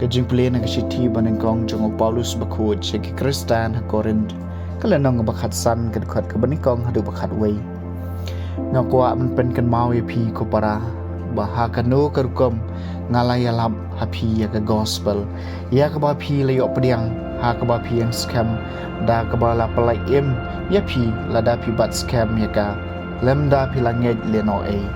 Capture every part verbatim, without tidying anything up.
Jingpule na ka shithi ba nyngkong jong u Paulus bakhuid sha ki Khristan ha Korinth, ka lynnong ba khatsan, ka dkhot kaba nyngkong haduh ba khatwei. Nga kwah ban pynkynmaw ïa phi ko para, ba ha kano ka rukom nga la ïalap ha phi ïa ka gospel, ïa kaba phi la ïoh pdiang, ha kaba phi ïeng skhem, da kaba la pynlait im ïa phi lada phi bat skhem ïa ka, lymda phi la ngeit lehnoh ei.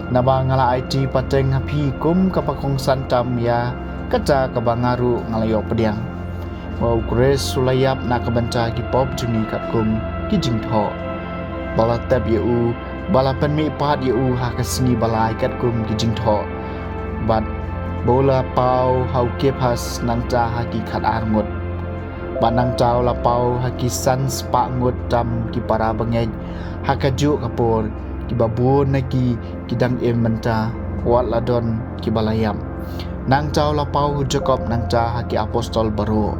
Naba nga la aiti pateng ha phi kum kaba kongsan tam ïa kata kaba nga ruh nga la ïoh pdiang, ba u Khrist u la ïap na ka bynta ki pop jong ngi katkum ki jingthoh, ba la tep ïa u, ba la pynmihpat ïa u ha ka sngi ba lai katkum ki jingthoh, bad ba u la paw ha u Kephas, nangta ha ki khatar ngut, bad nangta u la paw ha ki san spah ngut tam ki para bangeit, ha kajuh ka por kiba bun na ki ki dang im mynta, wat la don kiba la ïap. Nangta u la paw ha u Jakob, nangta ha ki apostol baroh.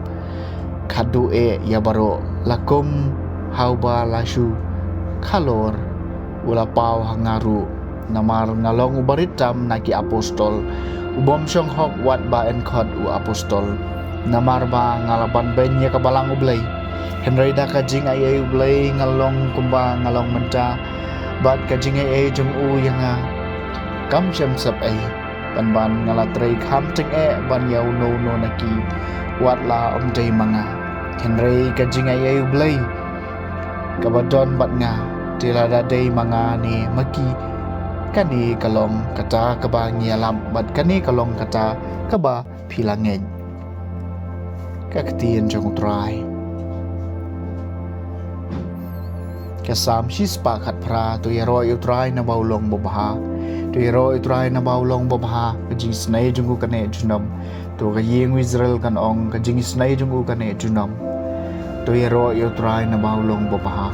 Khatduh eh ïa baroh, la kum ha uba la shu khalor, u la paw ha nga ruh, namar nga long u barit tam na ki apostol, u bym shong hok wat ba yn khot u apostol, namar ba nga la ban beiñ ïa ka balang U Blei. Hynrei da ka jingaiei U Blei nga long kumba nga long mynta, bad ka jingaiei jong u ïa nga kam shym sep ei, pynban nga la trei kham tyngeh ban ïa uno uno na ki, wat la ym dei ma nga, hynrei ka jingaiei U Blei kaba don bad nga. Te lada dei ma nga ne ma ki, kane ka long kata kaba ngi ïalap, bad kane ka long kata kaba phi la ngeit. Ka ktien jong U Trai. Ka Salm shispah khatphra. To ïaroh ïa U Trai naba u long babha. To ïaroh ïa U Trai naba u long babha. Ka jingisynei jong u ka neh junom. To ka ïing u Israel kan ong, ka jingisynei jong u ka neh junom. To ïaroh ïa U Trai naba u long babha.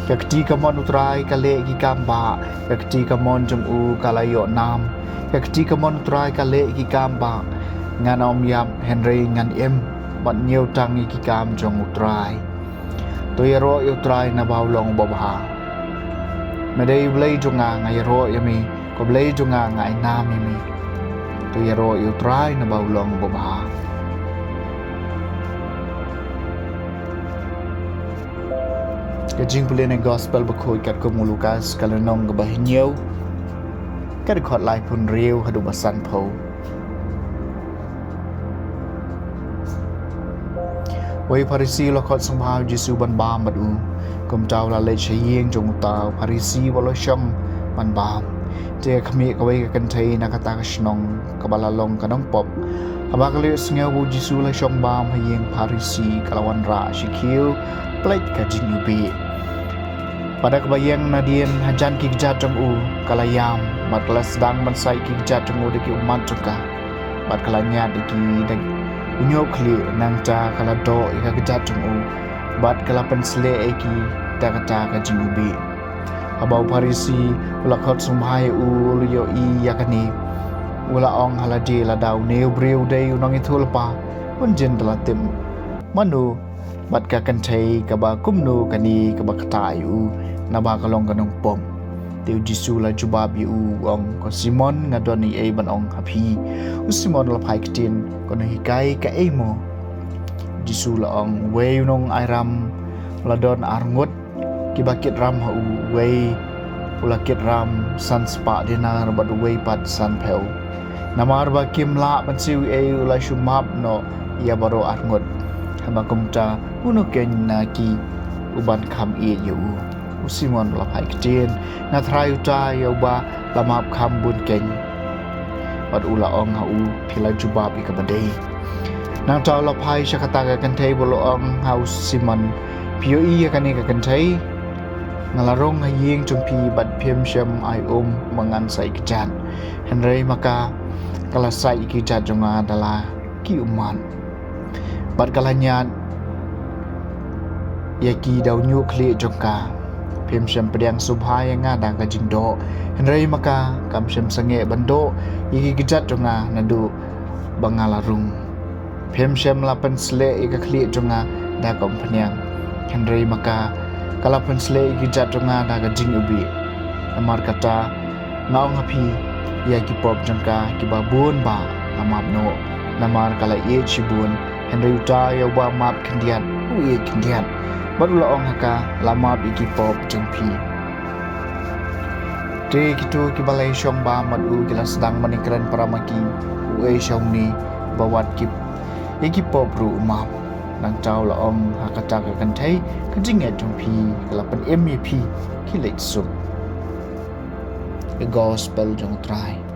Ka kti kamon U Trai ka leh ki kam bah, ka kti kamon jong u ka la ïoh nam. Ka kti kamon U Trai ka leh ki kam bah. Ngan ym ïap, hynrei ngan im, bad ñiew tang ïa ki kam jong U Trai. To ïaroh ïa U Trai naba u long babha. Me dei U Blei jong nga, nga ïaroh ïa me. Ko Blei jong nga, nga ai nam ïa me. To ïaroh ïa U Trai naba u long babha. Ka jingpule na ka gospel bakhuid katkum u Lukas, ka lynnong kaba hynñiew, ka dkhot laiphew hynriew haduh ba sanphew. Uwei u Pharisi u la khot sngewbha ha u Jisu ban bam bad u. Kumta u la leit sha ïing jong uta u Pharisi uba la shong ban bam. Te ka khmih kawei ka kynthei na kata ka shnong kaba la long ka nongpop. Haba ka la ïohsngew ba u Jisu u la shong bam ha ïing Pharisi, ka la wanrah sha khiew, pynleit ka jingiwbih. Bad da kaba ïeng nadien hajan ki kjat jong u, ka la ïam, bad ka la sdang ban sait ki kjat jong u da ki ummat jong ka. Bad ka la ñiad ïa ki da u ñiuh khlieh, nangta ka la doh ïa ka kjat jong u, bad ka la pynsleh ïa ki da kata ka jingiwbih. Haba u Pharisi u la khot sngewbha ïa u, u la ïohi ïa kane, u la ong ha lade, lada une u briew u dei u nongïathuhlypa, un jin da la tip mano bad ka kynthei kaba kumno kane kaba ktah ïa u, naba ka long ka nongpop. Te u Jisu u la jubab ïa u, u ong, ko Simon, nga don ei ei ban ong ha phi. U Simon u la phai ktien, ko nonghikai, kaei mo? U Jisu u la ong, uwei u nongai ram u la don ar ngut kiba kit ram ha u, uwei u la kit ram san spah dinar bad uwei pat sanphew. Namar ba kim lah ban siew ei ei, u la shu map noh ïa baroh ar ngut. Haba kumta, uno keiñ na ki u ban kham ïeit ïa u? U Simon u la phai ktien, nga thrai uta ïa uba la map kham bun keiñ. Bad u la ong ha u, phi la jubab ïa kaba dei. Nangta u la phai sha kata ka kynthei bad u la ong ha u Simon, phi ïohi ïa kane ka kynthei? Nga la rung ha ïing jong phi bad phim shym ai um ba ngan sait kjat. Hynrei ma ka, ka la sait ïa ki kjat jong nga da la ki ummat, bad ka la ñiad ïa ki da u ñiuh khlieh jong ka. Phim shym pdiang sngewbha ïa nga da ka jingdoh, hynrei ma ka, kam shym sangeh ban doh ïa ki kjat jong nga naduh ba nga la rung. Phim shym la pynsleh ïa ka khlieh jong nga da ka umphniang, hynrei ma ka, ka la pynsleh ïa ki kjat jong nga da ka jingiwbih. Namar kata, nga ong ha phi, ïa ki pop jong ka kiba bun bah la map noh, namar ka la ïeit shibun. Hynrei uta ïa uba map khyndiat, u ïeit khyndiat, bad u la ong ha ka, la map ïa ki pop jong phi. Te kito kiba la ïashong bam bad u ki la sdang ban ïakren para ma ki, uei sha une ba wat ki, ïa ki pop ruh u map. Nangta u la ong ha kata ka kynthei, ka jingngeit jong phi ka la pynim ïa phi, khie leit suk. The Gospel jong u Trai.